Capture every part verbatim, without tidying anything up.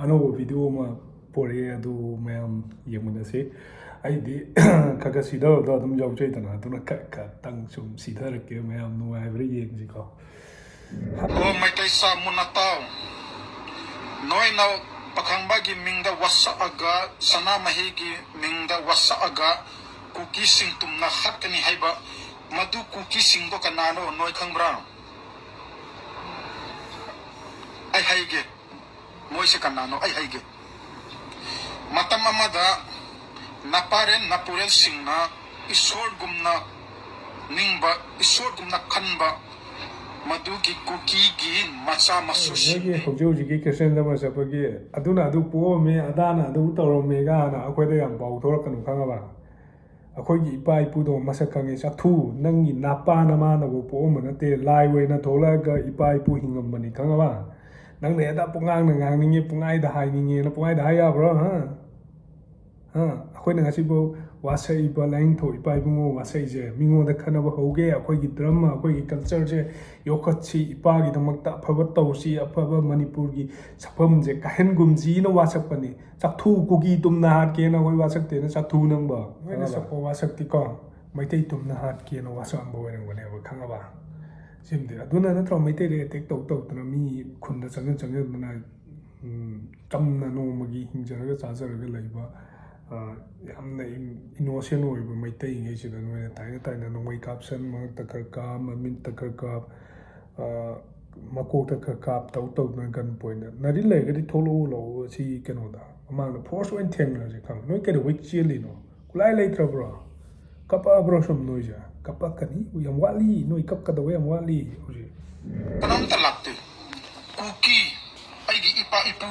ꯑꯅꯧꯕ ꯚꯤꯗꯤꯑꯣ ꯑꯃ ꯄꯣꯔꯛꯑꯦ, ꯑꯗꯨ ꯃꯌꯥꯝ ꯌꯦꯡꯃꯤꯟꯅꯁꯤ꯫ ꯑꯩꯗꯤ ꯈꯔ ꯈꯔ ꯁꯤꯊꯕꯗꯣ ꯑꯗꯨꯝ ꯌꯥꯎꯖꯩꯗꯅ, ꯑꯗꯨꯅ ꯈꯔ ꯈꯔꯇꯪ ꯁꯨꯝ ꯁꯤꯊꯔꯛꯀꯦ, ꯃꯌꯥꯝ ꯅꯨꯡꯉꯥꯏꯕ꯭ꯔꯥ ꯌꯦꯡꯁꯤꯀꯣ꯫ ꯑꯣ ꯃꯩꯇꯩ ꯁꯥ ꯃꯨꯟꯅ ꯇꯥꯎ꯫ ꯅꯣꯏꯅ ꯄꯥꯈꯪꯕꯒꯤ ꯃꯤꯡꯗ ꯋꯥꯁꯛꯑꯒ, ꯁꯅꯥꯃꯍꯤꯒꯤ ꯃꯤꯡꯗ ꯋꯥꯁꯛꯑꯒ, ꯀꯨꯀꯤꯁꯤꯡ ꯇꯨꯝꯅ ꯍꯥꯠꯀꯅꯤ ꯍꯥꯏꯕ, ꯃꯗꯨ ꯀꯨꯀꯤꯁꯤꯡꯗꯣ ꯀꯅꯥꯅꯣ ꯅꯣꯏ ꯈꯪꯕ꯭ꯔꯥ? ꯑꯩ ꯍꯥꯏꯒꯦ, ꯃꯣꯏꯁꯦ ꯀꯅꯥꯅꯣ ꯑꯩ ꯍꯥꯏꯒꯦ꯫ ꯃꯇꯝ ꯑꯃꯗ ꯅꯄꯥꯔꯦꯟ ꯅꯄꯨꯔꯦꯜꯁꯤꯡꯅ ꯏꯁꯣꯔꯒꯨꯝꯅ ꯅꯤꯡꯕ, ꯏꯁꯣꯔꯒꯨꯝꯅ ꯈꯟꯕ, ꯃꯗꯨꯒꯤ ꯀꯨꯀꯤꯒꯤ ꯃꯆꯥ ꯅꯣꯏꯒꯤ ꯃꯁꯨꯁꯤꯡꯅꯤ꯫ ꯍꯧꯖꯤꯛ ꯍꯧꯖꯤꯛꯀꯤ ꯈ꯭ꯔꯤꯁꯇꯦꯟ ꯙꯔꯃ ꯆꯠꯄꯒꯤ ꯑꯗꯨꯅ ꯑꯗꯨ ꯄꯣꯛꯑꯝꯃꯤ, ꯑꯗꯥꯅ ꯑꯗꯨ ꯇꯧꯔꯝꯃꯤ ꯀꯥꯏꯅ ꯑꯩꯈꯣꯏꯗ ꯌꯥꯝ ꯄꯥꯎ ꯊꯣꯛꯂꯛꯀꯅꯨ, ꯈꯪꯉꯕ? ꯑꯩꯈꯣꯏꯒꯤ ꯏꯄꯥ ꯏꯄꯨꯗꯣ ꯃꯁꯛ ꯈꯪꯉꯦ꯫ ꯆꯥꯛꯊꯨ, ꯅꯪꯒꯤ ꯅꯄꯥ ꯅꯃꯥꯅꯕꯨ ꯄꯣꯛꯑꯝꯕ ꯅꯠꯇꯦ, ꯂꯥꯏ ꯑꯣꯏꯅ ꯊꯣꯛꯂꯛꯑꯒ ꯏꯄꯥ ꯏꯄꯨ ꯍꯤꯡꯉꯝꯕꯅꯤ, ꯈꯪꯉꯕ? ꯅꯪꯅ ꯍꯦꯛꯇ ꯄꯨꯡꯉꯥꯡꯗ ꯉꯥꯡꯅꯤꯡꯉꯦ, ꯄꯨꯡꯍꯥꯏꯗ ꯍꯥꯏꯅꯤꯡꯉꯦꯅ ꯄꯨꯡꯍꯥꯏꯗ ꯍꯥꯏ ꯌꯥꯕ꯭ꯔꯣ? ꯍꯥ? ꯍꯥ? ꯑꯩꯈꯣꯏꯅ ꯉꯁꯤꯐꯥꯎ ꯋꯥꯁꯛꯏꯕ ꯂꯥꯏꯅꯤꯡꯊꯧ ꯏꯄꯥ ꯏꯕꯨꯡꯉꯣ ꯋꯥꯁꯛꯏꯁꯦ ꯃꯤꯉꯣꯟꯗ ꯈꯠꯅꯕ ꯍꯧꯒꯦ, ꯑꯩꯈꯣꯏꯒꯤ ꯙꯔꯃ, ꯑꯩꯈꯣꯏꯒꯤ ꯀꯜꯆꯔꯁꯦ ꯌꯣꯛꯈꯠꯁꯤ, ꯏꯄꯥꯒꯤꯗꯃꯛꯇ ꯑꯐꯕ ꯇꯧꯁꯤ, ꯑꯐꯕ ꯃꯅꯤꯄꯨꯔꯒꯤ ꯁꯛꯐꯝꯁꯦ ꯀꯥꯏꯍꯟꯒꯨꯝꯁꯤꯅ ꯋꯥꯁꯛꯄꯅꯤ꯫ ꯆꯥꯛꯊꯨ, ꯀꯨꯀꯤ ꯇꯨꯝꯅ ꯍꯥꯠꯀꯦꯅ ꯑꯩꯈꯣꯏ ꯋꯥꯁꯛꯇꯦꯅ, ꯆꯥꯛꯊꯨ ꯅꯪꯕꯣ꯫ ꯅꯣꯏꯅ ꯁꯛꯄ ꯋꯥꯁꯛꯇꯤꯀꯣ ꯃꯩꯇꯩ ꯇꯨꯝꯅ ꯍꯥꯠꯀꯦꯅ ꯋꯥꯁꯛꯑꯝꯕ ꯑꯣꯏꯔꯝꯒꯅꯦꯕ, ꯈꯪꯉꯕ? ꯁꯤꯃꯗꯤ ꯑꯗꯨꯅ ꯅꯠꯇ꯭ꯔꯣ ꯃꯩꯇꯩꯗ ꯑꯦꯇꯦꯛ ꯇꯧ ꯇꯧꯗꯅ ꯃꯤ ꯈꯨꯟꯗ ꯆꯪꯁꯤꯟ ꯆꯪꯁꯤꯟꯗꯅ, ꯎꯝ, ꯆꯝꯅ ꯅꯣꯡꯃꯒꯤ ꯍꯤꯡꯖꯔꯒ ꯆꯥꯖꯔꯒ ꯂꯩꯕ, ꯑ, ꯌꯥꯝꯅ ꯏꯟ-, ꯏꯅꯣꯁꯦꯟ ꯑꯣꯏꯕ ꯃꯩꯇꯩꯉꯩꯁꯤꯗ ꯅꯣꯏꯅ ꯇꯥꯏꯅ ꯇꯥꯏꯅ ꯅꯣꯡꯃꯩ ꯀꯥꯞꯁꯟ, ꯃꯉꯛꯇ ꯈꯔ ꯀꯥꯞ, ꯃꯃꯤꯠꯇ ꯈꯔ ꯀꯥꯞ, ꯑ, ꯃꯀꯣꯛꯇ ꯈꯔ ꯀꯥꯞ ꯇꯧ ꯇꯧꯗꯅ ꯒꯟ ꯄꯣꯏꯟꯗ꯫ ꯅꯥꯔꯤ ꯂꯩꯔꯒꯗꯤ ꯊꯣꯛꯂꯛꯎ ꯂꯥꯛꯑꯣ ꯁꯤ ꯀꯩꯅꯣꯗ, ꯃꯃꯥꯡꯗ ꯐꯣꯔꯁ ꯑꯣꯏꯅ ꯊꯦꯡꯅꯔꯁꯦ, ꯈꯪꯉꯦ? ꯅꯣꯏ ꯀꯩꯗꯧꯕꯩ ꯆꯦꯜꯂꯤꯅꯣ? ꯈꯨꯠꯂꯥꯏ ꯂꯩꯇ꯭ꯔꯕ꯭ꯔꯣ? ꯀꯞꯄꯛꯑꯕ꯭ꯔꯣ ꯁꯨꯝ ꯅꯣꯏꯁꯦ? ꯀꯞꯄꯛꯀꯅꯤ, ꯌꯥꯝ ꯋꯥꯠꯂꯤ, ꯅꯣꯏ ꯀꯞꯀꯗꯧꯕ ꯌꯥꯝ ꯋꯥꯠꯂꯤ ꯍꯧꯖꯤꯛ꯫ ꯀꯅꯥꯝꯇ ꯂꯥꯛꯇꯦ꯫ ꯀꯨꯀꯤ, ꯑꯩꯒꯤ ꯏꯄꯥ ꯏꯄꯨ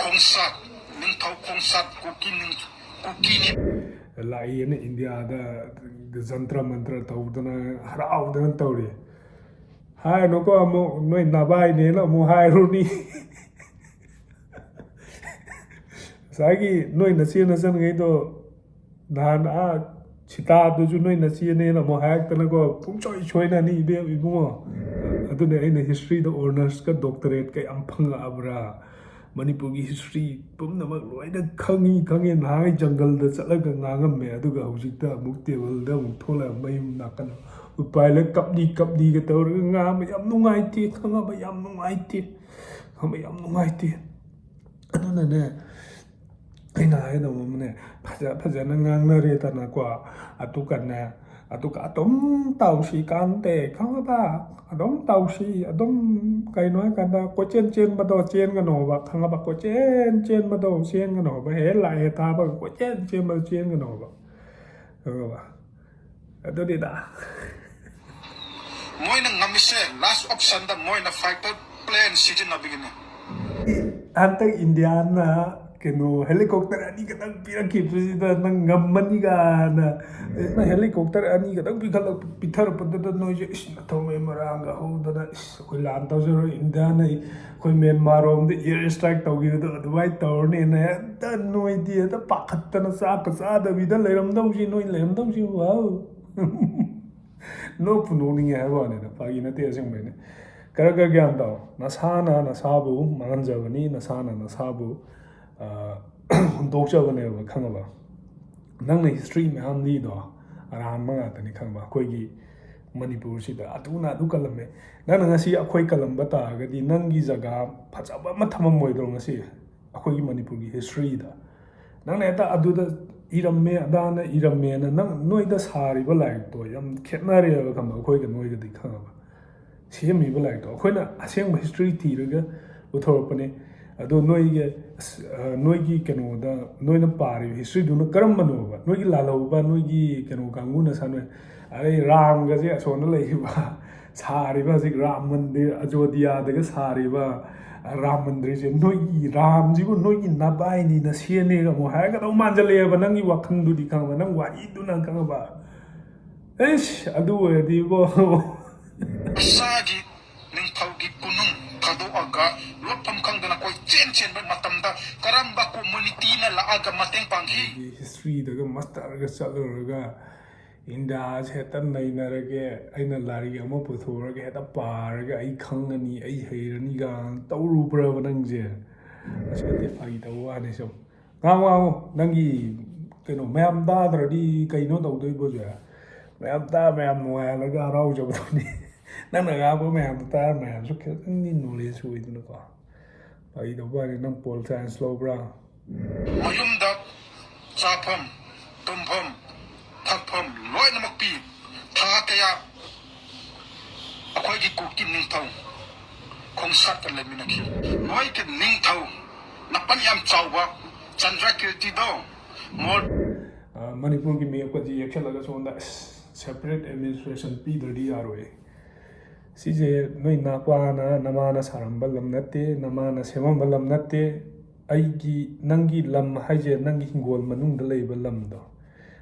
ꯈꯣꯡꯁꯥꯠ, ꯅꯤꯡꯊꯧ ꯈꯣꯡꯁꯥꯠ ꯀꯨꯀꯤ ꯅꯤꯡ-, ꯀꯨꯀꯤꯅꯤ꯫ ꯂꯥꯛꯏꯅ ꯏꯟꯗꯤꯌꯥꯗ ꯖꯟꯇ꯭ꯔ ꯃꯟꯇ꯭ꯔ ꯇꯧꯗꯅ ꯍꯔꯥꯎꯗꯅ ꯇꯧꯔꯤ꯫ ꯍꯥꯏꯔꯨꯅꯨꯀꯣ, ꯑꯃꯨꯛ ꯅꯣꯏ ꯅꯕꯥꯏꯅꯦꯅ ꯑꯃꯨꯛ ꯍꯥꯏꯔꯨꯅꯤ꯫ ꯉꯁꯥꯏꯒꯤ ꯅꯣꯏ ꯅꯆꯦ ꯅꯆꯟꯈꯩꯗꯣ ꯅꯍꯥꯟ ꯑꯥ ꯁꯤꯇꯥꯗꯨꯁꯨ ꯅꯣꯏ ꯅꯆꯦꯅꯦꯅ ꯑꯃꯨꯛ ꯍꯥꯏꯔꯛꯇꯅꯀꯣ, ꯄꯨꯡꯁꯣꯏ ꯁꯣꯏꯅꯅꯤ ꯏꯕꯦꯝ ꯏꯕꯨꯡꯉꯣ꯫ ꯑꯗꯨꯅ ꯑꯩꯅ historyꯗ honorsꯀ doctorateꯀ ꯌꯥꯝ ꯐꯪꯉꯛꯑꯕ꯭ꯔꯥ? ꯃꯅꯤꯄꯨꯔꯒꯤ history ꯄꯨꯝꯅꯃꯛ ꯂꯣꯏꯅ ꯈꯪꯉꯤ, ꯈꯪꯉꯤ꯫ ꯅꯍꯥꯟꯒꯩ ꯖꯪꯒꯜꯗ ꯆꯠꯂꯒ ꯉꯥꯡꯉꯝꯃꯦ, ꯑꯗꯨꯒ ꯍꯧꯖꯤꯛꯇ ꯑꯃꯨꯛ tableꯗ ꯑꯃꯨꯛ ꯊꯣꯛꯂꯛꯑ ꯃꯌꯨꯝ ꯅꯥꯀꯟ ꯎꯄꯥꯏ ꯂꯩ ꯀꯞꯂꯤ ꯀꯞꯂꯤꯒ ꯇꯧꯔꯒ ꯉꯥꯡꯕ ꯌꯥꯝ ꯅꯨꯡꯉꯥꯏꯇꯦ, ꯈꯪꯉꯕ? ꯌꯥꯝ ꯅꯨꯡꯉꯥꯏꯇꯦ, ꯈꯪꯉꯕ? ꯌꯥꯝ ꯅꯨꯡꯉꯥꯏꯇꯦ꯫ ꯑꯗꯨꯅꯅꯦ, ꯑꯩꯅ ꯍꯥꯏꯒꯗꯧꯕ ꯑꯃꯅꯦ, ꯐꯖ ꯐꯖꯅ ꯉꯥꯡꯅꯔꯦꯗꯅꯀꯣ, ꯑꯗꯨꯒꯅꯦ, ꯑꯗꯨꯒ ꯑꯗꯨꯝ ꯇꯧꯁꯤ ꯀꯥꯟꯗꯦ, ꯈꯪꯉꯕ? ꯑꯗꯨꯝ ꯇꯧꯁꯤ, ꯑꯗꯨꯝ ꯀꯩꯅꯣ ꯍꯥꯏꯀꯥꯟꯗ ꯀꯣꯏꯆꯦꯟ ꯆꯦꯟꯕꯗꯣ ꯆꯦꯟꯒꯅꯣꯕ, ꯈꯪꯉꯕ? ꯀꯣꯏꯆꯦꯟ ꯆꯦꯟꯕꯗꯣ ꯆꯦꯟꯒꯅꯣꯕ, ꯍꯦꯛ ꯂꯥꯛꯑꯦ ꯊꯥꯕꯒ ꯀꯣꯏꯆꯦꯟ ꯆꯦꯟꯕꯗꯣ ꯆꯦꯟꯒꯅꯣꯕ, ꯈꯪꯉꯕ? ꯑꯗꯨꯅꯤꯗ꯫ ꯃꯣꯏꯅ ꯉꯝꯃꯤꯁꯦ last optionꯗ ꯃꯣꯏꯅ fighter plane ꯁꯤꯖꯤꯟꯅꯕꯒꯤꯅꯤ꯫ ꯍꯟꯗꯛ ꯏꯟꯗꯤꯌꯥꯅ ꯀꯩꯅꯣ helicopter ꯑꯅꯤ ꯈꯛꯇꯪ ꯄꯤꯔꯛꯈꯤꯕꯁꯤꯗ ꯅꯪ ꯉꯝꯃꯅꯤ ꯀꯥꯏꯅ, ꯅꯪ helicopter ꯑꯅꯤ ꯈꯛꯇꯪ ꯄꯤꯈꯠꯂꯛ ꯄꯤꯊꯔꯛꯄꯗꯨꯗ ꯅꯣꯏꯁꯦ ꯏꯁ ꯃꯊꯧ ꯃꯔꯥꯡꯒ ꯍꯧꯗꯅ ꯏꯁ ꯑꯩꯈꯣꯏ ꯂꯥꯟ ꯇꯧꯖꯔꯣꯏ, ꯏꯟꯗꯤꯌꯥꯅ ꯑꯩꯈꯣꯏ ꯃ꯭ꯌꯥꯟꯃꯥꯔ ꯔꯣꯝꯗ air strike ꯇꯧꯈꯤꯕꯗꯣ ꯑꯗꯨꯃꯥꯏꯅ ꯇꯧꯔꯅꯤꯅ ꯍꯦꯛꯇ ꯅꯣꯏꯗꯤ ꯍꯦꯛꯇ ꯄꯥꯈꯠꯇꯅ ꯆꯥꯛꯀ ꯆꯥꯗꯕꯤꯗ ꯂꯩꯔꯝꯗꯧꯁꯤ, ꯅꯣꯏ ꯂꯩꯔꯝꯗꯧꯁꯤ꯫ ꯋꯥꯎ꯫ ꯅꯣꯛꯄꯨ ꯅꯣꯛꯅꯤꯡꯉꯦ ꯍꯥꯏꯕ ꯋꯥꯅꯤꯗ, ꯐꯥꯒꯤ ꯅꯠꯇꯦ, ꯑꯁꯦꯡꯕꯩꯅꯦ꯫ ꯈꯔ ꯈꯔ ꯒ꯭ꯌꯥꯟ ꯇꯥꯎ꯫ ꯅꯁꯥꯅ ꯅꯁꯥꯕꯨ ꯃꯥꯡꯍꯟꯖꯕꯅꯤ, ꯅꯁꯥꯅ ꯅꯁꯥꯕꯨ, ꯑ, ꯍꯨꯟꯗꯣꯛꯆꯕꯅꯦꯕ, ꯈꯪꯉꯕ? ꯅꯪꯅ history ꯃꯌꯥꯝ ꯂꯤꯗꯣ ꯑꯔꯥꯟꯕ ꯉꯥꯛꯇꯅꯤ, ꯈꯪꯉꯕ? ꯑꯩꯈꯣꯏꯒꯤ ꯃꯅꯤꯄꯨꯔꯁꯤꯗ ꯑꯗꯨꯅ ꯑꯗꯨ ꯀꯜꯂꯝꯃꯦ꯫ ꯅꯪꯅ ꯉꯁꯤ ꯑꯩꯈꯣꯏ ꯀꯜꯂꯝꯕ ꯇꯥꯔꯒꯗꯤ ꯅꯪꯒꯤ ꯖꯒꯥ ꯐꯖꯕ ꯑꯃ ꯊꯝꯃꯝꯃꯣꯏꯗ꯭ꯔꯣ ꯉꯁꯤ ꯑꯩꯈꯣꯏꯒꯤ ꯃꯅꯤꯄꯨꯔꯒꯤ historyꯗ? ꯅꯪꯅ ꯍꯦꯛꯇ ꯑꯗꯨꯗ ꯏꯔꯝꯃꯦ, ꯑꯗꯥꯅ ꯏꯔꯝꯃꯦꯅ ꯅꯪ, ꯅꯣꯏꯗ ꯁꯥꯔꯤꯕ ꯂꯥꯏꯔꯤꯛꯇꯣ ꯌꯥꯝ ꯈꯦꯠꯅꯔꯦꯕ, ꯈꯪꯕ? ꯑꯩꯈꯣꯏꯒ ꯅꯣꯏꯒꯗꯤ, ꯈꯪꯉꯕ? ꯁꯦꯝꯃꯤꯕ ꯂꯥꯏꯔꯤꯛꯇꯣ ꯑꯩꯈꯣꯏꯅ ꯑꯁꯦꯡꯕ history ꯊꯤꯔꯒ ꯄꯨꯊꯣꯔꯛꯄꯅꯦ꯫ ꯑꯗꯣ ꯅꯣꯏꯒꯤ, ꯑꯁ, ꯑ, ꯅꯣꯏꯒꯤ ꯀꯩꯅꯣꯗ ꯅꯣꯏꯅ ꯄꯥꯔꯤꯕ historyꯗꯨꯅ ꯀꯔꯝꯕꯅꯣꯕ? ꯅꯣꯏꯒꯤ ꯂꯥꯜꯍꯧꯕ, ꯅꯣꯏꯒꯤ ꯀꯩꯅꯣ ꯀꯥꯡꯕꯨꯅ ꯁꯥꯟꯅ-, ꯑꯗꯩ ꯔꯥꯝꯒꯁꯦ ꯑꯁꯣꯝꯗ ꯂꯩꯔꯤꯕ, ꯁꯥꯔꯤꯕ ꯍꯧꯖꯤꯛ ꯔꯥꯝ ꯃꯟꯗꯤꯔ, ꯑꯖꯣꯙꯤꯌꯥꯗꯒ ꯁꯥꯔꯤꯕ ꯔꯥꯝ ꯃꯟꯗꯤꯔꯁꯦ, ꯅꯣꯏꯒꯤ ꯔꯥꯝꯁꯤꯕꯨ ꯅꯣꯏꯒꯤ ꯅꯕꯥꯏꯅꯤꯅ ꯁꯦꯝꯃꯦꯒ ꯑꯃꯨꯛ ꯍꯥꯏꯔꯛꯀꯗꯧ ꯃꯥꯟꯁꯤꯜꯂꯛꯑꯦꯕ, ꯅꯪꯒꯤ ꯋꯥꯈꯜꯗꯨꯗꯤ, ꯈꯪꯉꯕ? ꯅꯪ ꯋꯥꯍꯩꯗꯨꯅ, ꯈꯪꯉꯕ? ꯑꯩꯁ, ꯑꯗꯨ ꯑꯣꯏꯔꯗꯤꯕꯣ꯫ ꯃꯁꯥꯒꯤ ꯅꯤꯡꯊꯧꯒꯤ ꯀꯣꯅꯨꯡ ꯊꯥꯗꯣꯛꯑꯒ ꯂꯣꯠꯐꯝ ꯈꯪꯗꯅ ꯀꯣꯏꯆꯦꯟ ꯆꯦꯟꯕ ꯃꯇꯝꯗ ꯀꯔꯝꯕ communityꯅ ꯂꯥꯛꯑꯒ ꯃꯇꯦꯡ ꯄꯥꯡꯈꯤ? ꯑꯩꯒꯤ historyꯗꯒ masterꯒ ꯆꯠꯂꯨꯔꯒ ꯏꯟꯗꯤꯌꯥꯁꯦ ꯍꯦꯛꯇ ꯅꯩꯅꯔꯒꯦ, ꯑꯩꯅ ꯂꯥꯏꯔꯤꯛ ꯑꯃ ꯄꯨꯊꯣꯛꯑꯒ ꯍꯦꯛꯇ ꯄꯥꯔꯒ ꯑꯩ ꯈꯪꯉꯅꯤ, ꯑꯩ ꯍꯩꯔꯅꯤ ꯀꯥꯏꯅ ꯇꯧꯔꯨꯕ꯭ꯔꯕ ꯅꯪꯁꯦ? ꯑꯁꯤꯗꯤ ꯐꯥꯒꯤ ꯇꯧꯕ ꯋꯥꯅꯤ ꯁꯨꯝ꯫ ꯉꯥꯡꯉꯨ, ꯉꯥꯡꯉꯨ, ꯅꯪꯒꯤ ꯀꯩꯅꯣ ꯃꯌꯥꯝ ꯇꯥꯗ꯭ꯔꯗꯤ ꯀꯩꯅꯣ ꯇꯧꯗꯣꯏꯕꯁꯦ? ꯃꯌꯥꯝ ꯇꯥ, ꯃꯌꯥꯝ ꯅꯨꯡꯉꯥꯏꯍꯜꯂꯒ ꯍꯔꯥꯎꯖꯕꯗꯨꯅꯤ꯫ ꯅꯪꯅ ꯉꯥꯡꯕ ꯃꯌꯥꯝꯗꯣ ꯇꯥꯔ ꯃꯌꯥꯝꯁꯨ ꯈꯤꯇꯪꯗꯤ ꯅꯣꯂꯦꯖ ꯑꯣꯏꯗꯅꯀꯣ꯫ ꯐꯥꯒꯤ ꯇꯧꯕ ꯋꯥꯅꯤ, ꯅꯪ ꯄꯣꯜ ꯁꯥꯏꯟꯁ ꯂꯧꯕ꯭ꯔꯥ? ꯃꯌꯨꯝꯗ ꯆꯥꯐꯝ, ꯇꯨꯝꯐꯝ, ꯊꯛꯐꯝ ꯂꯣꯏꯅꯃꯛ ꯄꯤ꯫ ꯊꯥ ꯀꯌꯥ ꯑꯩꯈꯣꯏꯒꯤ ꯀꯨꯀꯤ ꯅꯤꯡꯊꯧ ꯈꯣꯡꯁꯥꯠꯇ ꯂꯩꯃꯤꯟꯅꯈꯤ꯫ ꯅꯣꯏꯒꯤ ꯅꯤꯡꯊꯧ ꯅꯥꯄꯟ ꯌꯥꯝ ꯆꯥꯎꯕ ꯆꯟꯗ꯭ꯔꯀꯤꯔꯇꯤꯗꯣ ꯃꯣꯜ ꯑ, ꯃꯅꯤꯄꯨꯔꯒꯤ ꯃꯦꯞꯀꯁꯤ ꯌꯦꯛꯁꯜꯂꯒ ꯁꯣꯝꯗ ꯁꯦꯄꯔꯦꯠ ꯑꯦꯗꯃꯤꯅꯤꯁꯇ꯭ꯔꯦꯁꯟ ꯄꯤꯗ꯭ꯔꯗꯤ ꯌꯥꯔꯣꯏ꯫ ꯁꯤꯁꯦ ꯅꯣꯏ ꯅꯄꯥꯅ ꯅꯃꯥꯅ ꯁꯥꯔꯝꯕ ꯂꯝ ꯅꯠꯇꯦ, ꯅꯃꯥꯅ ꯁꯦꯝꯃꯝꯕ ꯂꯝ ꯅꯠꯇꯦ꯫ ꯑꯩꯒꯤ, ꯅꯪꯒꯤ ꯂꯝ ꯍꯥꯏꯁꯦ ꯅꯪꯒꯤ ꯍꯤꯡꯒꯣꯜ ꯃꯅꯨꯡꯗ ꯂꯩꯕ ꯂꯝꯗꯣ,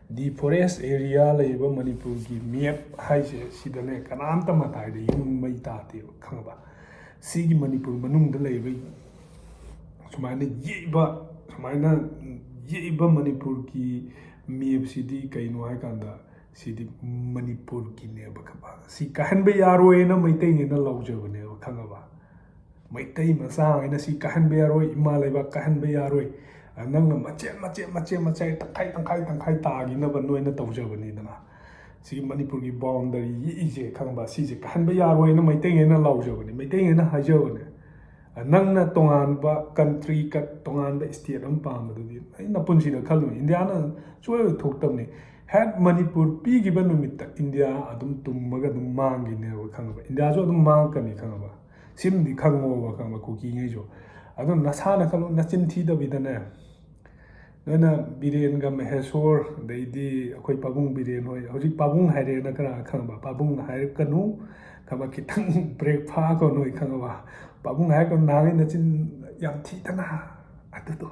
ꯗꯤ ꯐꯣꯔꯦꯁ ꯑꯦꯔꯤꯌꯥ ꯂꯩꯕ ꯃꯅꯤꯄꯨꯔꯒꯤ ꯃꯦꯞ ꯍꯥꯏꯁꯦ ꯁꯤꯗꯅꯦ ꯀꯅꯥꯝꯇ ꯃꯇꯥꯏꯗ ꯌꯨꯝ ꯃꯩ ꯇꯥꯗꯦꯕ, ꯈꯪꯉꯕ? ꯁꯤꯒꯤ ꯃꯅꯤꯄꯨꯔ ꯃꯅꯨꯡꯗ ꯂꯩꯕ ꯁꯨꯃꯥꯏꯅ ꯌꯦꯛꯏꯕ, ꯁꯨꯃꯥꯏꯅ ꯌꯦꯛꯏꯕ ꯃꯅꯤꯄꯨꯔꯒꯤ ꯃꯦꯞꯁꯤꯗꯤ ꯀꯩꯅꯣ ꯍꯥꯏꯀꯥꯟꯗ ꯁꯤꯗꯤ ꯃꯅꯤꯄꯨꯔꯒꯤꯅꯦꯕ, ꯈꯪꯕ? ꯁꯤ ꯀꯥꯏꯍꯟꯕ ꯌꯥꯔꯣꯏꯅ ꯃꯩꯇꯩꯉꯩꯅ ꯂꯥꯎꯖꯕꯅꯦꯕ, ꯈꯪꯉꯕ? ꯃꯩꯇꯩ ꯃꯆꯥ ꯍꯣꯏꯅ ꯁꯤ ꯀꯥꯏꯍꯟꯕ ꯌꯥꯔꯣꯏ, ꯏꯃꯥ ꯂꯩꯕꯥꯛ ꯀꯥꯏꯍꯟꯕ ꯌꯥꯔꯣꯏ꯫ ꯑ, ꯅꯪꯅ ꯃꯆꯦꯠ ꯃꯆꯦꯠ ꯃꯆꯦꯠ ꯃꯆꯦꯠ ꯇꯪꯈꯥꯏ ꯇꯪꯈꯥꯏ ꯇꯪꯈꯥꯏ ꯇꯥꯈꯤꯅꯕ ꯅꯣꯏꯅ ꯇꯧꯖꯕꯅꯤꯗꯅ꯫ ꯁꯤꯒꯤ ꯃꯅꯤꯄꯨꯔꯒꯤ ꯕꯥꯎꯟꯗꯔꯤ ꯌꯦꯛꯏꯁꯦ, ꯈꯪꯕ? ꯁꯤꯁꯦ ꯀꯥꯏꯍꯟꯕ ꯌꯥꯔꯣꯏꯅ ꯃꯩꯇꯩꯉꯩꯅ ꯂꯥꯎꯖꯕꯅꯤ, ꯃꯩꯇꯩꯉꯩꯅ ꯍꯥꯏꯖꯕꯅꯦ꯫ ꯑ, ꯅꯪꯅ ꯇꯣꯉꯥꯟꯕ ꯀꯟꯇ꯭ꯔꯤ, ꯀ-, ꯇꯣꯉꯥꯟꯕ ꯏꯁꯇꯦꯠ ꯑꯃ ꯄꯥꯝꯕꯗꯨꯗꯤ ꯑꯩ ꯅꯄꯨꯟꯁꯤꯗ ꯈꯜꯂꯨ, ꯏꯟꯗꯤꯌꯥꯅ ꯁꯨꯡꯑꯣꯏ ꯑꯣꯏꯊꯣꯛꯇꯕꯅꯤ꯫ ꯍꯦꯛ ꯃꯅꯤꯄꯨꯔ ꯄꯤꯈꯤꯕ ꯅꯨꯃꯤꯠꯇ ꯏꯟꯗꯤꯌꯥ ꯑꯗꯨꯝ ꯇꯨꯝꯃꯒ ꯑꯗꯨꯝ ꯃꯥꯡꯈꯤꯅꯦꯕ, ꯈꯪꯉꯕ? ꯏꯟꯗꯤꯌꯥꯁꯨ ꯑꯗꯨꯝ ꯃꯥꯡꯉꯛꯀꯅꯤ, ꯈꯪꯉꯕ? ꯁꯤꯃꯗꯤ ꯈꯪꯉꯣꯕ, ꯈꯪꯉꯕ, ꯀꯨꯀꯤꯉꯩꯁꯨ꯫ ꯑꯗꯨꯅ ꯅꯁꯥꯅ ꯈꯜꯂꯨ, ꯅꯆꯤꯟ ꯊꯤꯗꯕꯤꯗꯅꯦ, ꯅꯣꯏꯅ ꯕꯤꯔꯦꯟꯒ ꯃꯍꯦꯁꯣꯔ, ꯑꯗꯩꯗꯤ ꯑꯩꯈꯣꯏ ꯄꯥꯕꯨꯡ ꯕꯤꯔꯦꯟ ꯍꯣꯏ, ꯍꯧꯖꯤꯛ ꯄꯥꯕꯨꯡ ꯍꯥꯏꯔꯦꯅ ꯀꯅꯥ ꯈꯪꯉꯕ? ꯄꯥꯕꯨꯡ ꯍꯥꯏꯔꯛꯀꯅꯨ, ꯈꯪꯉꯕ? ꯈꯤꯇꯪ ꯕ꯭ꯔꯦꯛ ꯐꯥꯀꯣ ꯅꯣꯏ, ꯈꯪꯉꯕ? ꯄꯥꯕꯨꯡ ꯍꯥꯏꯔꯛꯀꯅꯨ, ꯅꯍꯥꯟꯒꯩ ꯅꯆꯤꯟ ꯌꯥꯝ ꯊꯤꯗꯅ, ꯑꯗꯨꯗꯣ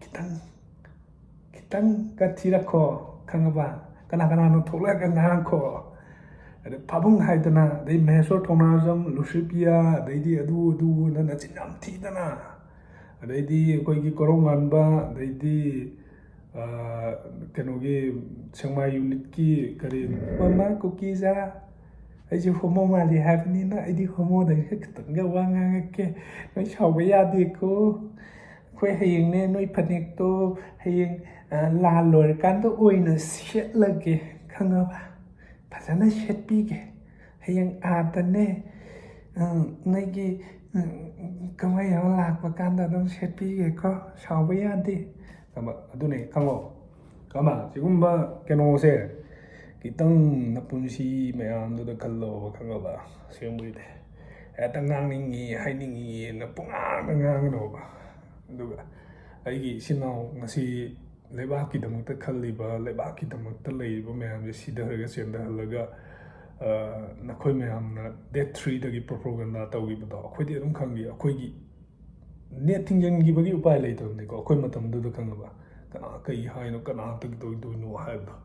ꯈꯤꯇꯪ, ꯈꯤꯇꯪꯒ ꯊꯤꯔꯛꯈꯣ, ꯈꯪꯉꯕ? ꯀꯅꯥ ꯀꯅꯥꯅꯣ ꯊꯣꯛꯂꯛꯑꯒ ꯉꯥꯡꯈꯣ꯫ ꯑꯗꯩ ꯄꯥꯕꯨꯡ ꯍꯥꯏꯗꯅ, ꯑꯗꯩ ꯃꯍꯦꯁꯣꯔ ꯊꯧꯅꯥꯖꯝ, ꯂꯨꯁꯤꯄꯤꯌꯥ, ꯑꯗꯩꯗꯤ ꯑꯗꯨ ꯑꯗꯨꯅ ꯅꯆꯤꯟ ꯌꯥꯝ ꯊꯤꯗꯅ, ꯑꯗꯩꯗꯤ ꯑꯩꯈꯣꯏꯒꯤ ꯀꯣꯔꯧꯉꯥꯟꯕ, ꯑꯗꯩꯗꯤ ꯑꯥ, ꯀꯩꯅꯣꯒꯤ ꯁꯦꯛꯃꯥꯏ ꯌꯨꯅꯤꯠꯀꯤ ꯀꯔꯤ, ꯃꯃꯥ ꯀꯨꯀꯤꯖꯥ, ꯑꯩꯁꯦ ꯍꯣꯃꯣ ꯃꯥꯜꯂꯤ ꯍꯥꯏꯕꯅꯤꯅ ꯑꯩꯗꯤ ꯍꯣꯃꯣꯗꯒꯤ ꯈꯤꯇꯪꯒ ꯋꯥ ꯉꯥꯡꯉꯛꯀꯦ꯫ ꯅꯣꯏ ꯁꯥꯎꯕ ꯌꯥꯗꯦꯀꯣ꯫ ꯑꯩꯈꯣꯏ ꯍꯌꯦꯡꯅꯦ, ꯅꯣꯏ ꯐꯅꯦꯛꯇꯣ ꯍꯌꯦꯡ, ꯑ, ꯂꯥꯟ ꯂꯣꯏꯔꯀꯥꯟꯗ ꯑꯣꯏꯅ ꯁꯦꯠꯂꯒꯦ, ꯈꯪꯉꯕ? ꯐꯖꯅ ꯁꯦꯠꯄꯤꯒꯦ꯫ ꯍꯌꯦꯡ ꯑꯥꯗꯅꯦ, ꯑ, ꯅꯣꯏꯒꯤ, ꯑ, ꯀꯨꯝꯍꯩ ꯑꯃ ꯂꯥꯛꯄ ꯀꯥꯟꯗ ꯑꯗꯨꯝ ꯁꯦꯠꯄꯤꯒꯦꯀꯣ꯫ ꯁꯥꯎꯕ ꯌꯥꯗꯦ꯫ ꯈꯪꯉꯕ? ꯑꯗꯨꯅꯦ, ꯈꯪꯉꯣ꯫ ꯈꯪꯉꯕ? ꯁꯤꯒꯨꯝꯕ ꯀꯩꯅꯣꯁꯦ ꯈꯤꯇꯪ ꯅꯄꯨꯟꯁꯤ ꯃꯌꯥꯝꯗꯨꯗ ꯈꯜꯂꯣꯕ, ꯈꯪꯉꯕ? ꯑꯁꯦꯡꯕꯒꯤꯗꯤ꯫ ꯍꯦꯛꯇ ꯉꯥꯡꯅꯤꯡꯉꯤ, ꯍꯥꯏꯅꯤꯡꯉꯤꯅ ꯄꯨꯡꯉꯥꯡꯗ ꯉꯥꯡꯒꯅꯣꯕ꯫ ꯑꯗꯨꯒ ꯑꯩꯒꯤ ꯏꯆꯤꯟ ꯏꯅꯥꯎ ꯉꯁꯤ ꯂꯩꯕꯥꯛꯀꯤꯗꯃꯛꯇ ꯈꯜꯂꯤꯕ, ꯂꯩꯕꯥꯛꯀꯤꯗꯃꯛꯇ ꯂꯩꯔꯤꯕ ꯃꯌꯥꯝꯁꯦ ꯁꯤꯗꯔꯒ ꯆꯦꯟꯊꯍꯜꯂꯒ, ꯑ, ꯅꯈꯣꯏ ꯃꯌꯥꯝꯅ date three ꯗꯒꯤ propaganda ꯇꯧꯈꯤꯕꯗꯣ ꯑꯩꯈꯣꯏꯗꯤ ꯑꯗꯨꯝ ꯈꯪꯉꯤ꯫ ꯑꯩꯈꯣꯏꯒꯤ net ꯊꯤꯡꯖꯤꯟꯈꯤꯕꯒꯤ ꯎꯄꯥꯏ ꯂꯩꯇꯕꯅꯤꯀꯣ꯫ ꯑꯩꯈꯣꯏ ꯃꯇꯝꯗꯨꯗ ꯈꯪꯉꯕ ꯀꯅꯥ ꯀꯩ ꯍꯥꯏꯅꯣ, ꯀꯅꯥ ꯇꯧꯗꯣꯏꯅꯣ ꯍꯥꯏꯕꯗꯣ,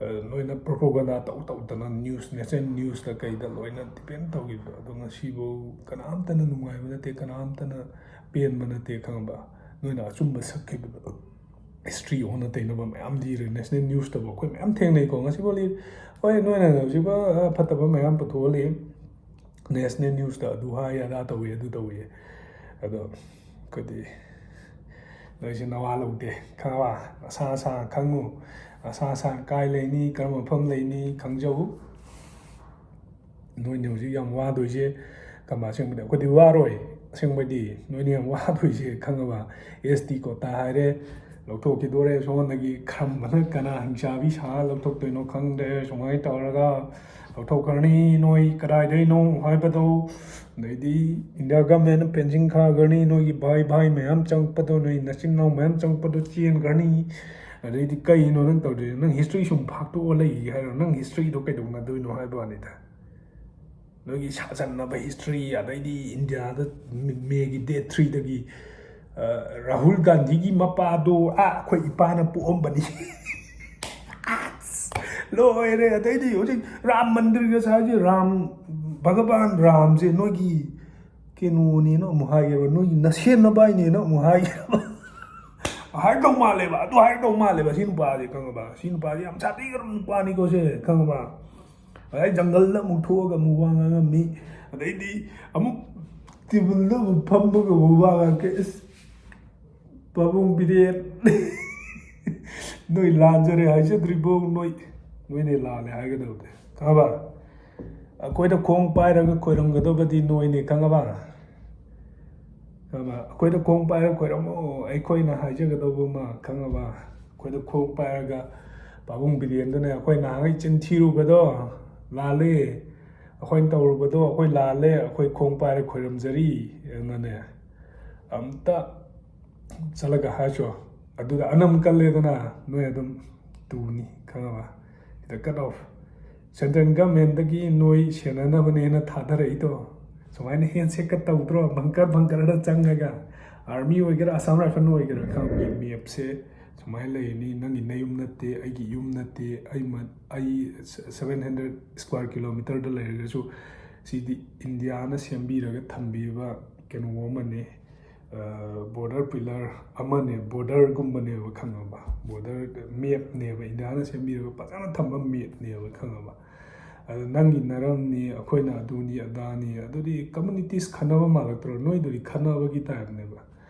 ꯑ, ꯅꯣꯏꯅ propaganda ꯇꯧ ꯇꯧꯗꯅ news, national news ꯇ ꯀꯩꯗ ꯂꯣꯏꯅ depend ꯇꯧꯈꯤꯕꯗꯣ, ꯑꯗꯣ ꯉꯁꯤꯐꯥꯎ ꯀꯅꯥꯝꯇꯅ ꯅꯨꯡꯉꯥꯏꯕ ꯅꯠꯇꯦ, ꯀꯅꯥꯝꯇꯅ ꯄꯦꯟꯕ ꯅꯠꯇꯦ, ꯈꯪꯉꯕ? ꯅꯣꯏꯅ ꯑꯆꯨꯝꯕ ꯁꯛꯈꯤꯕꯗꯣ꯫ History ꯑꯣꯟꯅ ꯇꯩꯅꯕ ꯃꯌꯥꯝ ꯂꯤꯔꯦ, national news ꯇꯕꯨ ꯑꯩꯈꯣꯏ ꯃꯌꯥꯝ ꯊꯦꯡꯅꯩꯀꯣ꯫ ꯉꯁꯤꯐꯥꯎ ꯂꯤꯔꯦ꯫ ꯍꯣꯏ, ꯅꯣꯏꯅ ꯍꯧꯖꯤꯛꯐꯥꯎ, ꯑ, ꯐꯠꯇꯕ ꯃꯌꯥꯝ ꯄꯨꯊꯣꯛꯍꯜꯂꯤ, national news ꯇ ꯑꯗꯨ ꯍꯥꯏ, ꯑꯗꯥ ꯇꯧꯏ, ꯑꯗꯨ ꯇꯧꯏ꯫ ꯑꯗꯣ ꯑꯩꯈꯣꯏꯗꯤ, ꯅꯣꯏꯁꯦ ꯅꯋꯥ ꯂꯧꯗꯦ, ꯈꯪꯉꯕ? ꯑꯁꯥ ꯑꯁꯥ ꯈꯪꯉꯨ꯫ ꯑꯁꯥ ꯑꯁꯥ ꯀꯥꯏ ꯂꯩꯅꯤ, ꯀꯔꯝꯕ ꯃꯐꯝ ꯂꯩꯅꯤ ꯈꯪꯖꯧ꯫ ꯅꯣꯏꯅ ꯍꯧꯖꯤꯛ ꯌꯥꯝ ꯋꯥꯗꯣꯏꯁꯦ ꯀꯃꯥꯏꯅ? ꯑꯁꯦꯡꯕꯗꯤ ꯑꯩꯈꯣꯏꯗꯤ ꯋꯥꯔꯣꯏ꯫ ꯑꯁꯦꯡꯕꯗꯤ ꯅꯣꯏꯅ ꯌꯥꯝ ꯋꯥꯗꯣꯏꯁꯦ, ꯈꯪꯉꯕ? S T quota ꯍꯥꯏꯔꯦ, ꯂꯧꯊꯣꯛꯈꯤꯗꯣꯔꯦ꯫ ꯁꯣꯝꯗꯒꯤ ꯈꯝꯕꯅ ꯀꯅꯥ ꯍꯤꯡꯆꯥꯕꯤ ꯁꯥ ꯂꯧꯊꯣꯛꯇꯣꯏꯅꯣ ꯈꯪꯗ꯭ꯔꯦ꯫ ꯁꯨꯃꯥꯏꯅ ꯇꯧꯔꯒ ꯂꯧꯊꯣꯛꯈ꯭ꯔꯅꯤ꯫ ꯅꯣꯏ ꯀꯗꯥꯏꯗꯩꯅꯣ ꯍꯥꯏꯕꯗꯣ, ꯑꯗꯩꯗꯤ India government ꯅ fencing ꯈꯥꯈ꯭ꯔꯅꯤ꯫ ꯅꯣꯏꯒꯤ ꯚꯥꯏ ꯚꯥꯏ ꯃꯌꯥꯝ ꯆꯪꯉꯛꯄꯗꯣ, ꯅꯣꯏ ꯅꯆꯤꯟ ꯅꯅꯥꯎ ꯃꯌꯥꯝ ꯆꯪꯉꯛꯄꯗꯣ ꯆꯦꯟꯈ꯭ꯔꯅꯤ꯫ ꯑꯗꯩꯗꯤ ꯀꯩꯅꯣ ꯅꯪ ꯇꯧꯗꯣꯏꯁꯦ? ꯅꯪ history ꯁꯨꯝ ꯐꯥꯛꯇꯣꯛꯑ ꯂꯩꯒꯦ ꯍꯥꯏꯔꯣ? ꯅꯪ history ꯗꯣ ꯀꯩꯗꯧꯅꯗꯣꯏꯅꯣ ꯍꯥꯏꯕ ꯋꯥꯅꯤꯗ꯫ ꯅꯣꯏꯒꯤ ꯁꯥꯖꯟꯅꯕ history, ꯑꯗꯩꯗꯤ India ꯗ ꯃꯦꯒꯤ date three ꯗꯒꯤ, ꯑ, ꯔꯥꯍꯨꯜ ꯒꯥꯟꯙꯤꯒꯤ ꯃꯄꯥꯗꯣ, ꯑꯥ, ꯑꯩꯈꯣꯏ ꯏꯄꯥꯅ ꯄꯣꯛꯑꯝꯕꯅꯤ꯫ ꯑꯁ, ꯂꯣꯏꯔꯦ꯫ ꯑꯗꯩꯗꯤ ꯍꯧꯖꯤꯛ ꯔꯥꯝ ꯃꯟꯗꯤꯔꯒ ꯁꯥꯔꯤꯁꯦ, ꯔꯥꯝ, ꯚꯒꯕꯥꯟ ꯔꯥꯝꯁꯦ ꯅꯣꯏꯒꯤ ꯀꯩꯅꯣꯅꯦꯅ ꯑꯃꯨꯛ ꯍꯥꯏꯒꯦꯕ, ꯅꯣꯏꯒꯤ ꯅꯁꯦꯟꯅꯕ ꯍꯥꯏꯅꯦꯅ ꯑꯃꯨꯛ ꯍꯥꯏꯒꯦꯕ꯫ ꯍꯥꯏꯔꯛꯇꯧ ꯃꯥꯜꯂꯦꯕ, ꯑꯗꯨ ꯍꯥꯏꯔꯛꯇꯧ ꯃꯥꯜꯂꯦꯕ ꯁꯤ ꯅꯨꯄꯥꯁꯦ, ꯈꯪꯉꯕ? ꯁꯤ ꯅꯨꯄꯥꯁꯦ ꯌꯥꯝ ꯁꯥꯊꯤꯈ꯭ꯔꯕ ꯅꯨꯄꯥꯅꯤꯀꯣ ꯁꯦ, ꯈꯪꯉꯕ? ꯑꯗꯩ ꯖꯪꯒꯜꯗ ꯑꯃꯨꯛ ꯊꯣꯛꯑꯒ ꯑꯃꯨꯛ ꯋꯥ ꯉꯥꯡꯉꯝꯃꯤ, ꯑꯗꯩꯗꯤ ꯑꯃꯨꯛ ꯇꯦꯕꯜꯗ ꯑꯃꯨꯛ ꯐꯝꯕꯒ ꯑꯃꯨꯛ ꯋꯥ ꯉꯥꯡꯉꯛꯀꯦ꯫ ꯏꯁ, ꯄꯥꯕꯨꯡ ꯕꯤꯔꯦꯟ, ꯅꯣꯏ ꯂꯥꯟꯖꯔꯦ ꯍꯥꯏꯖꯗ꯭ꯔꯤꯕꯣ? ꯅꯣꯏ, ꯅꯣꯏꯅꯦ ꯂꯥꯜꯂꯦ ꯍꯥꯏꯒꯗꯕꯗꯤ, ꯈꯪꯉꯕ? ꯑꯩꯈꯣꯏꯗ ꯈꯣꯡ ꯄꯥꯏꯔꯒ ꯈꯣꯏꯔꯝꯒꯗꯕꯗꯤ ꯅꯣꯏꯅꯦ, ꯈꯪꯉꯕ? ꯈꯪꯉꯕ? ꯑꯩꯈꯣꯏꯗ ꯈꯣꯡ ꯄꯥꯏꯔꯒ ꯈꯣꯏꯔꯝꯃꯣ, ꯑꯩꯈꯣꯏꯅ ꯍꯥꯏꯖꯒꯗꯧꯕ ꯑꯃ, ꯈꯪꯉꯕ? ꯑꯩꯈꯣꯏꯗ ꯈꯣꯡ ꯄꯥꯏꯔꯒ ꯄꯥꯕꯨꯡ ꯕꯤꯔꯦꯟꯗꯨꯅ ꯑꯩꯈꯣꯏ ꯅꯍꯥꯟꯒꯩ ꯆꯤꯟ ꯊꯤꯔꯨꯕꯗꯣ ꯂꯥꯜꯂꯦ, ꯑꯩꯈꯣꯏꯅ ꯇꯧꯔꯨꯕꯗꯣ ꯑꯩꯈꯣꯏ ꯂꯥꯜꯂꯦ, ꯑꯩꯈꯣꯏ ꯈꯣꯡ ꯄꯥꯏꯔ ꯈꯣꯏꯔꯝꯖꯔꯤ ꯑꯅꯅꯦ, ꯑꯝꯇ ꯆꯠꯂꯒ ꯍꯥꯏꯔꯁꯨ꯫ ꯑꯗꯨꯗ ꯑꯅꯝ ꯀꯜꯂꯦꯗꯅ, ꯅꯣꯏ ꯑꯗꯨꯝ ꯇꯨꯅꯤ, ꯈꯪꯉꯕ? ꯁꯤꯗ cut off꯫ Central governmentꯇꯒꯤ ꯅꯣꯏ ꯁꯦꯟꯅꯅꯕꯅꯦꯅ ꯊꯥꯗꯔꯛꯏꯗꯣ, ꯁꯨꯃꯥꯏꯅ handshake ꯇꯧꯗ꯭ꯔꯣ? Bunker bunkerꯗ ꯆꯪꯉꯒ, army ꯑꯣꯏꯒꯦꯔꯥ, Assam Rifle ꯑꯣꯏꯒꯦꯔꯥ, ꯈꯪꯕꯒꯤ mapꯁꯦ ꯁꯨꯃꯥꯏꯅ ꯂꯩꯔꯅꯤ꯫ ꯅꯪꯒꯤ ꯅꯌꯨꯝ ꯅꯠꯇꯦ, ꯑꯩꯒꯤ ꯌꯨꯝ ꯅꯠꯇꯦ, ꯑꯩ ꯃ-, ꯑꯩ seven hundred square kilometerꯗ ꯂꯩꯔꯒꯁꯨ, ꯁꯤꯗꯤ ꯏꯟꯗꯤꯌꯥꯅ ꯁꯦꯝꯕꯤꯔꯒ ꯊꯝꯕꯤꯕ ꯀꯩꯅꯣ ꯑꯃꯅꯤ꯫ Border pillar ꯑꯃꯅꯦ, borderꯒꯨꯝꯕꯅꯦꯕ, ꯈꯪꯉꯕ? Border mapꯅꯦꯕ, ꯏꯟꯗꯤꯌꯥꯅ ꯁꯦꯝꯕꯤꯔꯒ ꯐꯖꯅ ꯊꯝꯕ mapꯅꯦꯕ, ꯈꯪꯉꯕ? ꯑꯗ ꯅꯪꯒꯤ ꯅꯔꯝꯅꯤ, ꯑꯩꯈꯣꯏꯅ ꯑꯗꯨꯅꯤ ꯑꯗꯥꯅꯤ, ꯑꯗꯨꯗꯤ communities ꯈꯟꯅꯕ ꯃꯥꯜꯂꯛꯇ꯭ꯔꯣ? ꯅꯣꯏꯗꯨꯗꯤ ꯈꯟꯅꯕꯒꯤ typeꯅꯦꯕ꯫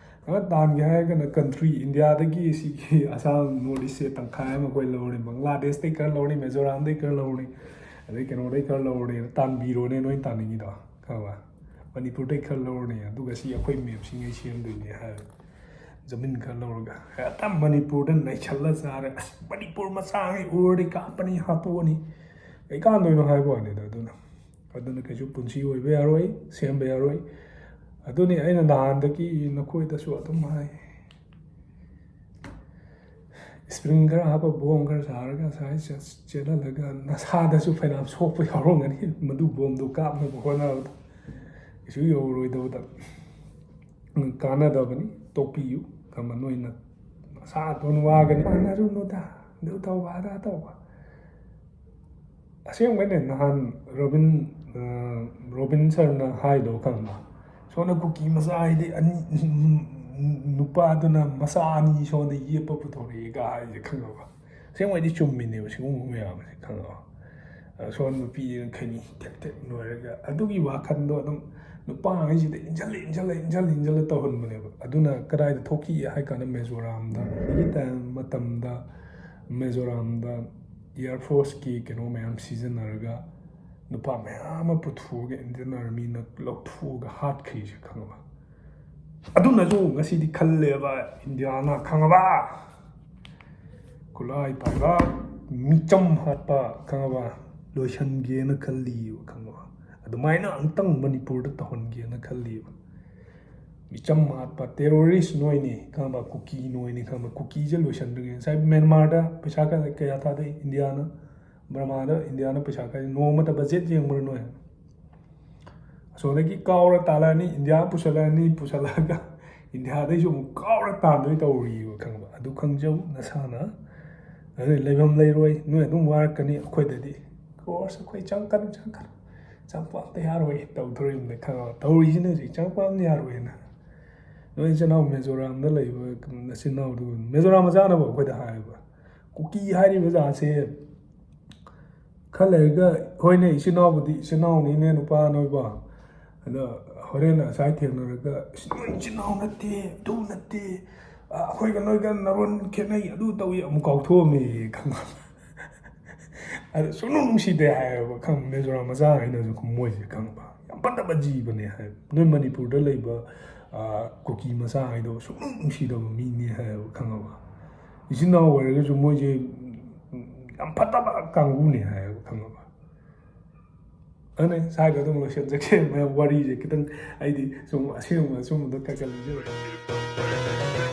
ꯈꯔ ꯇꯥꯟꯒꯦ ꯍꯥꯏꯔꯒꯅ country, ꯏꯟꯗꯤꯌꯥꯗꯒꯤ ꯁꯤꯒꯤ ꯑꯁꯥꯝ North Eastꯁꯦ ꯇꯪꯈꯥꯏ ꯑꯃ ꯑꯩꯈꯣꯏ ꯂꯧꯔꯅꯤ, ꯕꯪꯒ꯭ꯂꯥꯗꯦꯁꯇꯩ ꯈꯔ ꯂꯧꯔꯅꯤ, ꯃꯤꯖꯣꯔꯥꯝꯗꯩ ꯈꯔ ꯂꯧꯔꯅꯤ, ꯑꯗꯩ ꯀꯩꯅꯣꯗꯩ ꯈꯔ ꯂꯧꯔꯅꯤ, ꯇꯥꯟꯕꯤꯔꯣꯅꯦ ꯅꯣꯏ ꯇꯥꯟꯅꯤꯡꯉꯤꯗꯣ, ꯈꯪꯉꯕ? ꯃꯅꯤꯄꯨꯔꯗꯩ ꯈꯔ ꯂꯧꯔꯅꯤ, ꯑꯗꯨꯒ ꯁꯤ ꯑꯩꯈꯣꯏ mapꯁꯤꯡꯉꯩ ꯁꯦꯝꯗꯣꯏꯅꯦ ꯍꯥꯏꯔ, ꯖꯃꯤꯟ ꯈꯔ ꯂꯧꯔꯒ ꯍꯦꯛꯇ ꯃꯅꯤꯄꯨꯔꯗ ꯅꯩꯁꯜꯂ ꯆꯥꯔꯦ꯫ ꯑꯁ, ꯃꯅꯤꯄꯨꯔ ꯃꯆꯥꯉꯩ ꯎꯔꯗꯤ ꯀꯥꯞꯄꯅꯤ, ꯍꯥꯠꯇꯣꯛꯑꯅꯤ꯫ ꯀꯩ ꯀꯥꯟꯗꯣꯏꯅꯣ ꯍꯥꯏꯕ ꯋꯥꯅꯤꯗ꯫ ꯑꯗꯨꯅ, ꯑꯗꯨꯅ ꯀꯩꯁꯨ ꯄꯨꯟꯁꯤ ꯑꯣꯏꯕ ꯌꯥꯔꯣꯏ, ꯁꯦꯝꯕ ꯌꯥꯔꯣꯏ꯫ ꯑꯗꯨꯅꯤ ꯑꯩꯅ ꯅꯍꯥꯟꯗꯒꯤ ꯅꯈꯣꯏꯗꯁꯨ ꯑꯗꯨꯝ ꯍꯥꯏ, spring ꯈꯔ ꯍꯥꯞꯄ, bomb ꯈꯔ ꯁꯥꯔꯒ ꯉꯁꯥꯏ ꯆꯦꯜꯍꯜꯂꯒ ꯅꯁꯥꯗꯁꯨ ꯐꯅꯌꯥꯝ ꯁꯣꯛꯄ ꯌꯥꯎꯔꯝꯒꯅꯤ, ꯃꯗꯨ bombꯗꯣ ꯀꯥꯞꯅꯕ ꯍꯣꯠꯅꯕꯗ꯫ ꯀꯩꯁꯨ ꯌꯧꯔꯣꯏꯗꯕꯗ꯫ ꯀꯥꯟꯅꯗꯕꯅꯤ, ꯇꯣꯛꯄꯤꯌꯨ꯫ ꯀꯃꯟ ꯑꯣꯏꯅ ꯅꯁꯥꯗꯣꯟ ꯋꯥꯒꯅꯤ, ꯃꯥꯟꯅꯔꯨꯅꯨꯗ, ꯑꯗꯨ ꯇꯧꯕ ꯑꯗꯥ ꯇꯧꯕ꯫ ꯑꯁꯦꯡꯕꯩꯅꯦ, ꯅꯍꯥꯟ ꯔꯣꯕꯤꯟ, ꯑ, ꯔꯣꯕꯤꯟ ꯁꯔꯅ ꯍꯥꯏꯗꯣ ꯈꯪꯕ? ꯁꯣꯝꯗ ꯀꯨꯀꯤ ꯃꯆꯥ ꯍꯥꯏꯗꯤ ꯑꯅꯤ, ꯅꯨ-, ꯅꯨꯄꯥꯗꯨꯅ ꯃꯆꯥ ꯑꯅꯤ ꯁꯣꯝꯗ ꯌꯦꯞꯄ ꯄꯨꯊꯣꯔꯛꯑꯦꯒ ꯍꯥꯏꯁꯦ ꯈꯪꯉꯕ? ꯑꯁꯦꯡꯕꯩꯗꯤ ꯆꯨꯝꯃꯤꯅꯦꯕ ꯁꯤꯒꯨꯝꯕ ꯃꯌꯥꯝꯁꯦ ꯈꯪꯉꯕ? ꯑ, ꯁꯣꯝ ꯅꯨꯄꯤꯗꯨꯅ ꯈꯩꯅꯤ ꯊꯦꯛ ꯊꯦꯛ ꯅꯣꯏꯔꯒ ꯑꯗꯨꯒꯤ ꯋꯥꯈꯜꯗꯣ ꯑꯗꯨꯝ ꯅꯨꯄꯥꯉꯩꯁꯤꯗ ꯏꯟꯁꯤꯜꯂ ꯏꯟꯁꯤꯜꯂ ꯏꯟꯁꯤꯜꯂ ꯏꯟꯁꯤꯜꯂ ꯇꯧꯍꯟꯕꯅꯦꯕ꯫ ꯑꯗꯨꯅ ꯀꯗꯥꯏꯗ ꯊꯣꯛꯈꯤ ꯍꯥꯏ ꯀꯥꯟꯗ ꯃꯤꯖꯣꯔꯥꯝꯗ, ꯍꯧꯖꯤꯛꯀꯤ ꯇꯥꯏꯝ ꯃꯇꯝꯗ ꯃꯤꯖꯣꯔꯥꯝꯗ ꯏꯌꯥꯔ ꯐꯣꯔꯁꯀꯤ ꯀꯩꯅꯣ ꯃꯌꯥꯝ ꯁꯤꯖꯤꯟꯅꯔꯒ ꯅꯨꯄꯥ ꯃꯌꯥꯝ ꯑꯃ ꯄꯨꯊꯣꯛꯑꯒ ꯏꯟꯗꯤꯌꯟ ꯑꯥꯔꯃꯤꯅ ꯂꯧꯊꯣꯛꯑꯒ ꯍꯥꯠꯈ꯭ꯔꯤꯁꯦ ꯈꯪꯉꯕ? ꯑꯗꯨꯅꯁꯨ ꯉꯁꯤꯗꯤ ꯈꯜꯂꯦꯕ ꯏꯟꯗꯤꯌꯥꯅ ꯈꯪꯉꯕ? ꯈꯨꯠꯂꯥꯏ ꯄꯥꯏꯕ, ꯃꯤꯆꯝ ꯍꯥꯠꯄ ꯈꯪꯉꯕ? ꯂꯣꯏꯁꯟꯒꯦꯅ ꯈꯜꯂꯤꯕ ꯈꯪꯉꯕ? ꯑꯗꯨꯃꯥꯏꯅ ꯑꯃꯨꯛꯇꯪ ꯃꯅꯤꯄꯨꯔꯗ ꯇꯧꯍꯟꯒꯦꯅ ꯈꯜꯂꯤꯕ꯫ ꯃꯤꯆꯝ ꯍꯥꯠꯄ, ꯇꯦꯔꯣꯔꯤꯁ ꯅꯣꯏꯅꯤ ꯈꯪꯉꯕ? ꯀꯨꯀꯤ ꯅꯣꯏꯅꯤ ꯈꯪꯉꯕ? ꯀꯨꯀꯤꯁꯦ ꯂꯣꯏꯁꯟꯗ꯭ꯔꯒꯦ꯫ ꯉꯁꯥꯏ ꯃ꯭ꯌꯥꯟꯃꯥꯔꯗ ꯄꯩꯁꯥ ꯀꯌꯥ, ꯀꯌꯥ ꯊꯥꯗꯩ ꯏꯟꯗꯤꯌꯥꯅ? ꯕꯔꯃꯥꯗ ꯏꯟꯗꯤꯌꯥꯅ ꯄꯩꯁꯥ ꯀꯌꯥ? ꯅꯣꯡꯃꯇ ꯕꯖꯦꯠ ꯌꯦꯡꯕ꯭ꯔꯥ ꯅꯣꯏ? ꯑꯁꯣꯝꯗꯒꯤ ꯀꯥꯎꯔ ꯇꯥꯜꯂꯛꯑꯅꯤ, ꯏꯟꯗꯤꯌꯥ ꯄꯨꯁꯜꯂꯛꯑꯅꯤ, ꯄꯨꯁꯜꯂꯛꯑꯒ ꯏꯟꯗꯤꯌꯥꯗꯩꯁꯨ ꯑꯃꯨꯛ ꯀꯥꯎꯔ ꯇꯥꯟꯗꯣꯏ ꯇꯧꯔꯤꯕ ꯈꯪꯕ? ꯑꯗꯨ ꯈꯪꯖꯧ ꯅꯁꯥꯅ꯫ ꯑꯗꯨ ꯂꯩꯐꯝ ꯂꯩꯔꯣꯏ, ꯅꯣꯏ ꯑꯗꯨꯝ ꯋꯥꯔꯛꯀꯅꯤ꯫ ꯑꯩꯈꯣꯏꯗꯗꯤ ꯀꯣꯔꯁ ꯑꯩꯈꯣꯏ ꯆꯪꯀꯅꯨ, ꯆꯪꯀꯅꯨ, ꯆꯪꯄ ꯑꯝꯇ ꯌꯥꯔꯣꯏ ꯇꯧꯗꯣꯔꯤꯕꯅꯤ ꯈꯪꯉꯕ? ꯇꯧꯔꯤꯁꯤꯅ ꯍꯧꯖꯤꯛ ꯆꯪꯄ ꯑꯝꯇ ꯌꯥꯔꯣꯏꯅ꯫ ꯅꯣꯏ ꯏꯆꯤꯟ ꯏꯅꯥꯎ ꯃꯤꯖꯣꯔꯥꯝꯗ ꯂꯩꯕ ꯅꯆꯤꯟ ꯏꯅꯥꯎꯗꯨ, ꯃꯤꯖꯣꯔꯥꯝ ꯃꯆꯥꯅꯕꯨ ꯑꯩꯈꯣꯏꯗ ꯍꯥꯏꯕ, ꯀꯨꯀꯤ ꯍꯥꯏꯔꯤꯕ ꯖꯥꯠꯁꯦ ꯈꯔ ꯂꯩꯔꯒ, ꯍꯣꯏꯅꯦ, ꯏꯆꯤꯟ ꯏꯅꯥꯎꯕꯨꯗꯤ ꯏꯆꯤꯟ ꯏꯅꯥꯎꯅꯤꯅꯦ, ꯅꯨꯄꯥ ꯅꯣꯏꯕꯣ꯫ ꯑꯗꯣ ꯍꯣꯔꯦꯟ ꯉꯁꯥꯏ ꯊꯦꯡꯅꯔꯒ, "ꯏꯁ, ꯅꯣꯏ ꯏꯆꯤꯟ ꯏꯅꯥꯎ ꯅꯠꯇꯦ, ꯑꯗꯨ ꯅꯠꯇꯦ, ꯑ, ꯑꯩꯈꯣꯏꯒ ꯅꯣꯏꯒ ꯅꯔꯣꯟ ꯈꯦꯠꯅꯩ, ꯑꯗꯨ ꯇꯧꯏ", ꯑꯃꯨꯛ ꯀꯥꯎꯊꯣꯛꯑꯝꯃꯦ ꯈꯪꯉꯕ? ꯑꯗ ꯁꯨꯡꯅꯨꯡ ꯅꯨꯡꯁꯤꯗꯦ ꯍꯥꯏꯌꯦꯕ ꯈꯪꯕ, ꯃꯤꯖꯣꯔꯥꯝ ꯃꯆꯥꯈꯩꯅꯁꯨ ꯃꯣꯏꯁꯦ ꯈꯪꯕ꯫ ꯌꯥꯝ ꯐꯠꯇꯕ ꯖꯤꯕꯅꯦ ꯍꯥꯏꯕ꯫ ꯅꯣꯏ ꯃꯅꯤꯄꯨꯔꯗ ꯂꯩꯕ, ꯑ, ꯀꯨꯀꯤ ꯃꯆꯥꯈꯩꯗꯣ ꯁꯨꯡꯅꯨꯡ ꯅꯨꯡꯁꯤꯗꯕ ꯃꯤꯅꯦ ꯍꯥꯏꯌꯦꯕ ꯈꯪꯉꯕ? ꯏꯆꯤꯟ ꯏꯅꯥꯎ ꯑꯣꯏꯔꯒꯁꯨ ꯃꯣꯏꯁꯦ, ꯎꯝ, ꯌꯥꯝ ꯐꯠꯇꯕ ꯀꯥꯡꯕꯨꯅꯦ ꯍꯥꯏꯌꯦꯕ ꯈꯪꯉꯕ? ꯑꯗꯨꯅ ꯁ꯭ꯋꯥꯏꯗ ꯑꯗꯨꯝ ꯂꯣꯏꯁꯤꯟꯖꯒꯦ꯫ ꯃꯌꯥꯝ ꯋꯥꯔꯤꯁꯦ ꯈꯤꯇꯪ, ꯑꯩꯗꯤ ꯁꯨꯝ ꯑꯁꯦꯡꯕ ꯑꯆꯨꯝꯕꯗꯣ ꯈꯔ ꯈꯔ ꯂꯤꯖꯕꯅꯦ꯫